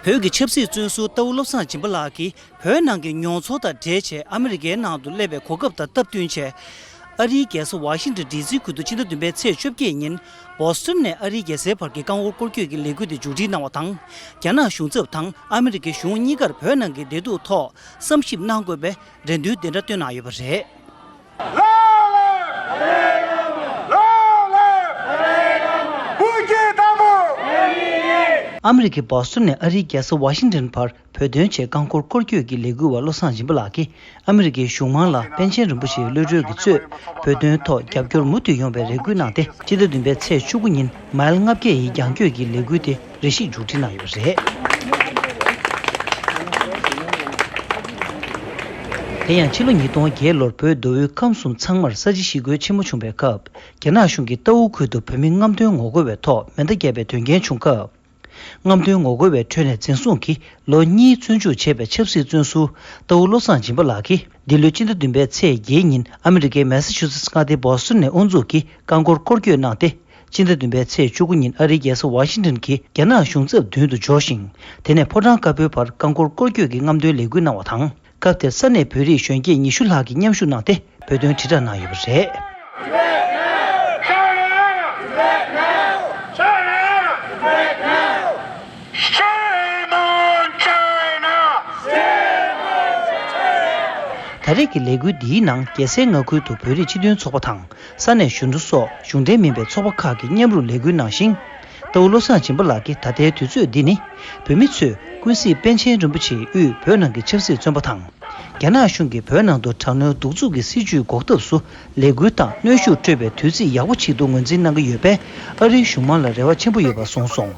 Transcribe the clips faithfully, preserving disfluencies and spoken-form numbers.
བོད་ཀྱི་ཆབ་སྲིད་བཙོན་ཟུར་རྟའུ་བློ་བཟང་སྦྱིན་པ་ལགས་ཀྱིས་བོད་ནང་གི་མྱོང་ཚོར་དང་འབྲེལ་བྱས། ཨ་མི་རི་ཀའི་ནང་དུ་སླེབས་པའི་གོ་སྐབས་དང་སྟབས་བསྟུན་བྱས། ཨ་རིའི་རྒྱལ་ས་ཝ་ཤིང་ཏོན་ཌི་སིའི་ཁུལ་དུ་ཕྱི་ཟླ་བདུན་པའི་ཚེས་བཅོ་བརྒྱད་ཉིན་བོ་སི་ཊོན་ནས་ཨ་རིའི་རྒྱལ་སའི་བར་གྱི་རྐང་འཁོར་སྐོར་སྐྱོད་ཀྱི་ལས་འགུལ་དེ་མཇུག་སྒྲིལ་གནང་བ་དང་། རྒྱ་ནག་གཞུང་ཚབ་དང་ཨ་མི་རི་ཀའི་གཞུང་གཉིས་ཀར་བོད་ནང་གི་བདེ་སྡུག་ཐོག་བསམ་ཞིབ་གནང་དགོས་པའི་རེ་འདུན་དེ་འདྲ་བཏོན་གནང་ཡོད་པ་རེད། Long live! Long live! བོད་ཀྱི་དམ་པ། ཨ་མི་རི་ཀའི་བོ་སི་ཊོན་ནས་ཨ་རིའི་རྒྱལ་ས་ཝ་ཤིང་ཏོན་བར་བོད་དོན་ཆེད་རྐང་འཁོར་སྐོར་སྐྱོད་ཀྱི་ལས་འགུལ་བ་བློ་བཟང་སྦྱིན་པ་ལགས་ཀྱིས་ཨ་མི་རི་ཀའི་གཞུང་མང་ལ་པཎ་ཆེན་རིན་པོ་ཆེའི་གློད་གྲོལ་གྱིས་གཙོས་བོད་དོན་ཐོག་རྒྱབ་སྐྱོར་མུ་མཐུད་ཡོང་བའི་རེ་སྐུལ་གནང་སྟེ། ཕྱི་ཟླ་བདུན་པའི་ཚེས་བཅུ་དགུ་ཉིན་མའིལ་ལྔ་བརྒྱ་ཡི་རྒྱང་སྐྱོད་ཀྱི་ལས་འགུལ་དེ་རེ་ཞིག་མཇུག་སྒྲིལ་གནང་ཡོད་པ་རེད། དེ་ཡང་ཕྱི་ལོ་ཉིས་སྟོང་བརྒྱད་ལོར་བོད་མདོ་དབུས་ཁམས་གསུམ་ཚང་མར་ས་བྱི་ཞི་རྒོལ་ཆེན་མོ་བྱུང་བའི་སྐབས། རྒྱ་ནག་གཞུང་གིས་རྟའུ་ཁུལ་དུ་བོད་མི་རྔམ་སྟོན་ངོ་རྒོལ་བའི་ཐོག་མེ་མདའ་བརྒྱབ་པའི་དོན་རྐྱེན་བྱུང་སྐབས། རྔམ་སྟོན་ངོ་རྒོལ་བའི་ཁྲོད་ནས་འཛིན་བཟུང་གིས་ལོ་གཉིས་བཙོན་འཇུག་བྱས་པའི་ཆབ་སྲིད་བཙོན་ཟུར་རྟའུ་བློ་བཟང་སྦྱིན་པ་ལགས་ཀྱིས་འདི་ལོའི་སྤྱི་ཟླ་བདུན་པའི་ཚེས་བརྒྱད་ཉིན་ཨ་མི་རི་ཀའི་མེ་ས་ཆུ་སེ་ཊི་མངའ་སྡེའི་བོ་སི་ཊོན་ནས་དབུ་འཛུགས་ཀྱིས་རྐང་འཁོར་སྐོར་སྐྱོད་གནང་སྟེ། སྤྱི་ཟླ་བདུན་པའི་ཚེས་བཅུ་དགུ་ཉིན་ཨ་རིའི་རྒྱལ་ས་ཝ་ཤིང་ཏོན་གྱི་རྒྱ་ནག་གཞུང་ཚབ་མདུན་དུ་འབྱོར་ཞིང་། དེ་ནས་ཕོ་བྲང་དཀར་པོའི་བར་རྐང་འཁོར་སྐོར་སྐྱོད་ཀྱི་རྔམ་སྟོན་ལས་འགུལ་གནང་བ་དང་། སྐབས་དེར་ས་གནས་བོད་རིགས་གཞོན་སྐྱེས་ཉི་ཤུ་ལྷག་གིས་མཉམ་ཞུགས་གནང་སྟེ། བོད་དོན་དྲིལ་བསྒྲགས་གནང་ཡོད་པ་རེད། Shame on China! ད་རེས་ཀྱི་ལས་འགུལ་འདིའི་ནང་རྒྱལ་སའི་མངའ་ཁུལ་དུ་བོད་རིགས་སྤྱི་མཐུན་ཚོགས་པ་དང་། ས་གནས་གཞོན་ནུ་སོགས་གཞུང་འབྲེལ་མིན་པའི་ཚོགས་པ་ཁག་གིས་མཉམ་རུབ་ལས་འགུལ་གནང་ཞིང་། རྟའུ་བློ་བཟང་སྦྱིན་པ་ལགས་ཀྱིས་ད་ལྟའི་དུས་ཚོད་འདི་ནི། བོད་མི་ཚོས་ཀུན་གཟིགས་པཎ་ཆེན་རིན་པོ་ཆེའི་དབུས་བོད་ནང་གི་ཆབ་སྲིད་བཙོན་པ་དང་། རྒྱ་ནག་གཞུང་གིས་བོད་ནང་དུ་དྲག་གནོན་གདུག་རྩུབ་ཀྱི་སྲིད་བྱུས་འགོག་ཐབས་སུ་ལས་འགུལ་དང་གནོན་ཤུགས་སྤྲོད་པའི་དུས་ཚིགས་ཡག་པོ་ཞིག་ཏུ་ངོས་འཛིན་གནང་གི་ཡོད་པས། ཨ་རིའི་གཞུང་མང་ལ་རེ་བ་ཆེན་པོ་ཡོད་པ་གསུངས་སོང་།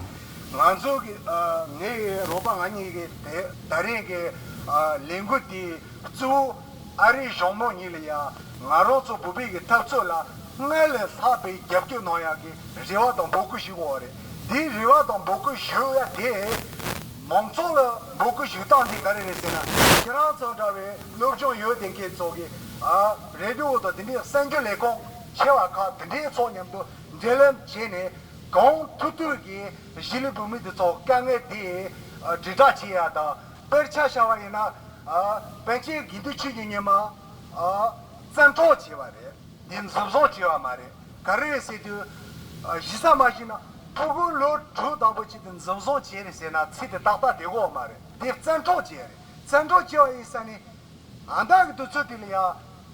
ང་ཚོ་གི་ཨ་ངའི་རོགས་པ་ང་གཉིས་ཀྱི་དེ་ད་རེས་ཀྱི་ཨ་ལས་འགུལ་དེ་གཙོ་བོ་ཨ་རིའི་གཞུང་མང་གཉིས་ལ་ཡ་ང་རང་ཚོ་བོད་པའི་གི་འཐབ་རྩོད་ལ་སྔར་ལས་ལྷག་པའི་རྒྱབ་སྐྱོར་གནང་ཡག་གི་རེ་བ་དང་འབོད་སྐུལ་ཞུ་དགོས་པ་རེད། དེའི་རེ་བ་དང་འབོད་སྐུལ་ཞུ་ཡ་དེ་མང་ཚོགས་ལ་འབོད་སྐུལ་ཞུ་སྟངས་དེ་ག་རེ་རེད་ཟེར་ན། ཁྱེད་རང་ཚོ་འདྲ་བའི་སློབ་སྦྱོང་ཡོད་བསྡད་མཁན་ཚོ་གི་ཨ་རེ་ཌི་ཡོ་དང་དེ་འདྲའི་གསར་འགྱུར་ལས་ཁུངས་ཆེ་བ་ཁག་དེ་འདྲའི་ཚོ་མཉམ་དུ་འབྲེལ་ལམ་བྱས་ནས། གང་ཐུབ་ཐུབ་ཀྱིས་གཞིས་ལུས་བོད་མི་འདི་ཚོ་དཀའ་ངལ་དེ་དྲིལ་བསྒྲགས་བྱེད་ཡ་དང་། དཔེར་ཆ་བཞག་པ་ཡིན་ན། ཨ་པཎ་ཆེན་དགེ་འདུན་ཆོས་ཀྱི་ཉི་མ་ཨ་བཙན་འཕྲོག་བྱས་པ་རེད། འདི་འཛིན་བཟུང་བྱས་པ་མ་རེད། ག་རེ་རེད་ཟེར་དུས། ཨ་གཞི་རྩ་མ་ཞིག་ན་ཕྲུ་གུ་ལོ་དྲུག་དང་པོ་ཅིག་ཏུ་འཛིན་བཟུང་བྱས་རེད་ཟེར་ན་ཚིག་དེ་ཏག་ཏག་བསྡད་ཀྱི་ཡོད་མ་རེད། དེ་བཙན་འཕྲོག་བྱས་རེད། བཙན་འཕྲོག་བྱས་པ་ཡིན་ས་ནི། ཨ་མདའ་གི་དུས་ཚོད་དེ་ལ་ཡ།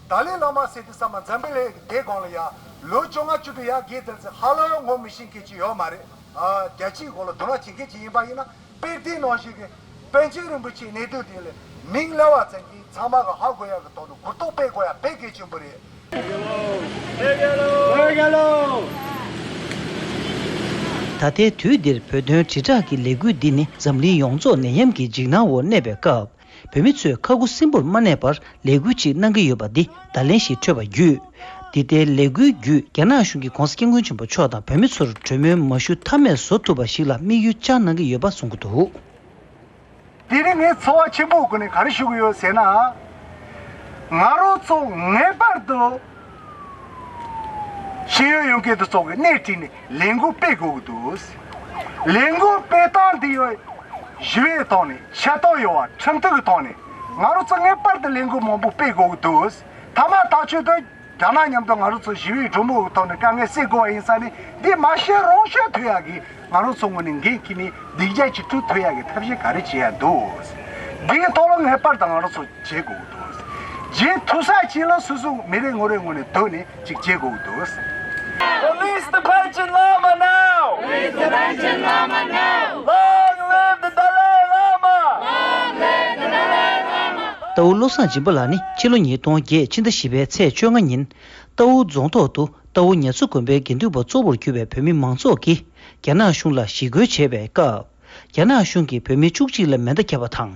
ཏཱ་ལའི་བླ་མ་ཟེར་དུས་ཙམ་པ་འཛམ་བུ་གླིང་གི་སྒང་ལ་ཡ། ལོ་བཅོ་ལྔ་བཅུ་དྲུག་ཡར་རྒས་ཚར་ཚེ་ཧ་ལམ་ངོ་མི་ཤེས་མཁན་ཅིག་ཡོད་མ་རེད། ཨ་རྒྱལ་སྤྱིའི་སྒང་ལ་དོ་སྣང་བྱེད་མཁན་ཅིག་ཡིན་པ་ཡིན་ན། དཔེར་དེའི་ནང་བཞིན་གྱི་པཎ་ཆེན་རིན་པོ་ཆེའི་གནད་དོན་དེ་ལ་མིང་གླེང་བ་ཙམ་གྱིས་ཚང་མ་གི་ཧ་གོ་ཡག་གི་ཐོག་ཏུ་གོ་རྟོགས་སྤེལ་དགོས་ཡག་དཔེ་གལ་ཆེན་པོ་རེད། ད་ལྟའི་དུས་འདིར་བོད་དོན་དྲིལ་བསྒྲགས་ཀྱི་ལས་འགུལ་འདི་ནི་འཛམ་གླིང་ཡོངས་རྫོགས་ནད་ཡམས་ཀྱི་འཇིགས་སྣང་འོག་གནས་པའི་སྐབས། བོད་མི་ཚོས་ཁ་ཁུ་སིམ་པོར་མ་གནས་པར་ལས་འགུལ་ཅིག་གནང་གི་ཡོད་པ་འདི་བརྡ་ལན་ཞིག་འཕྲོད་པ་བརྒྱུད། འདི་ལྟའི་ལས་འགུལ་བརྒྱུད་རྒྱ་ནག་གཞུང་གིས་༧གོང་ས་༧སྐྱབས་མགོན་ཆེན་པོ་མཆོག་དང་བོད་མི་ཚོར་གྲོས་མོལ་མ་ཞུ་ཐབས་མེད་བཟོ་ཐུབ་པ་ཞིག་ལ་དམིགས་ཡུལ་བཅངས་གནང་གི་ཡོད་པ་གསུང་གི་འདུག། དེ་ནི་ངས་ཚོར་བ་ཆེན་པོའི་སྒོ་ནས་ག་རེ་ཞུ་གི་ཡོད་ཟེར་ན། ང་རང་ཚོ་ངེས་པར་དུ་ཤེས་ཡོན་ཡོད་མཁན་དེ་ཚོ་གིས་སྣེ་ཁྲིད་ནས་ལས་འགུལ་སྤེལ་དགོས་ཀྱི་འདུག། ལས་འགུལ་སྤེལ་སྟངས་དེ་ཡང་ཞི་བའི་ཐོག་ནས། ཆེ་མཐོང་ཡོད་པ། ཁྲིམས་མཐུན་གྱི་ཐོག་ནས། ང་རང་ཚོ་ངེས་པར་དུ་ལས་འགུལ་མང་པོ་སྤེལ་དགོས་ཀྱི་འདུག། ཐ་མ་ཐག་ཆོད་དུ་རྒྱ་ནག་མཉམ་དུ་ང་རང་ཚོ་ཞི་བའི་གྲོས་མོལ་གྱི་ཐོག་ནས་དཀའ་ངལ་སེལ་དགོས་པ་ཡིན་ཙང་ནི། འདི་མ་བཤད་རུང་བཤད་ཐུབ་ཡག་གི་ང་རང་ཚོ་ངོས་ནས་འགན་འཁྱེར་ནས་སྡིངས་ཆ་ཅིག་བསྐྲུན་ཐུབ་ཡག་གི་ཐབས་ཤེས་ག་རེ་བྱེད་ཡག་འདུག། འདིའི་ཐོག་ལ་ངེས་པར་དུ་ང་རང་ཚོ་བྱེད་དགོས་ཀྱི་འདུག། བྱེད་ཐུབ་ས་ཅིག་ལ་སོ་སོ་མི་རེ་ངོ་རེ་ངོས་ནས་སྡོད་ནས་ཅིག་བྱེད་དགོས་ཀྱི་འདུག། Release the Panchen Lama now! Release the Panchen Lama now! Long live the Dalai Lama! Long live the Dalai Lama! རྟའུ་བློ་བཟང་སྦྱིན་པ་ལགས་ནི་ཕྱི་ལོ་ཉིས་སྟོང་བརྒྱད་ཕྱི་ཟླ་བཞི་པའི་ཚེས་བཅོ་ལྔ་ཉིན། རྟའུ་རྫོང་ཐོག་ཏུ་རྟའུ་ཉ་མཚོ་དགོན་པའི་དགེ་འདུན་པ་གཙོ་བོར་གྱུར་པའི་བོད་མི་མང་ཚོགས་ཀྱིས་རྒྱ་ནག་གཞུང་ལ་ཞི་རྒོལ་བྱས་པའི་སྐབས། རྒྱ་ནག་གཞུང་གིས་བོད་མི་བཅུ་གཅིག་ལ་མེ་མདའ་བརྒྱབ་པ་དང་།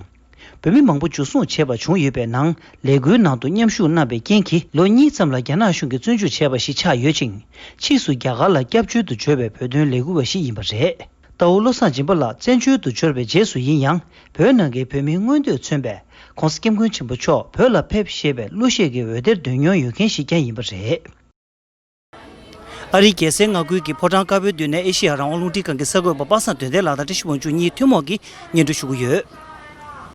བོད་མི་མང་པོ་འཇུ་བཟུང་བྱས་པ་བྱུང་ཡོད་པའི་ནང་། ལས་འགུལ་ནང་དུ་མཉམ་ཞུགས་གནང་པའི་རྐྱེན་གྱིས་ལོ་གཉིས་ཙམ་ལ་རྒྱ་ནག་གཞུང་གིས་བཙོན་འཇུག་བྱས་པ་ཞིག་ཆགས་ཡོད་ཅིང་། ཕྱིས་སུ་རྒྱ་གར་ལ་སྐྱབས་བཅོལ་དུ་འབྱོར་བའི་བོད་དོན་ལས་འགུལ་བ་ཞིག་ཡིན་པ་རེད། རྟའུ་བློ་བཟང་སྦྱིན་པ་ལགས་བཙན་བྱོལ་དུ་འབྱོར་བའི་རྗེས་སུ་ཡིན་ཡང་། བོད་ནང་གི་བོད་མིའི་མངོན་འདོད་མཚོན་པའི་༧གོང་ས་༧སྐྱབས་མགོན་ཆེན་པོ་མཆོག་བོད་ལ་ཕེབས་ཞེས་པའི་གླུ་གཞས་ཀྱི་འོད་སྡེར་འདོན་མྱོང་ཡོད་མཁན་ཞིག་ཀྱང་ཡིན་པ་རེད། ཨ་རིའི་རྒྱལ་སའི་མངའ་ཁུལ་གྱི་ཕོ་བྲང་དཀར་པོའི་མདུན་ནས་ཨེ་ཤེ་ཡ་རང་དབང་རླུང་འཕྲིན་ཁང་གི་གསར་འགོད་པ་པ་སངས་དོན་ལྡན་ལགས་དང་བཀྲ་ཤིས་དབང་ཕྱུག་གཉིས་ཐུན་མོང་གིས་སྙན་སྒྲོན་ཞུ་གི་ཡོད།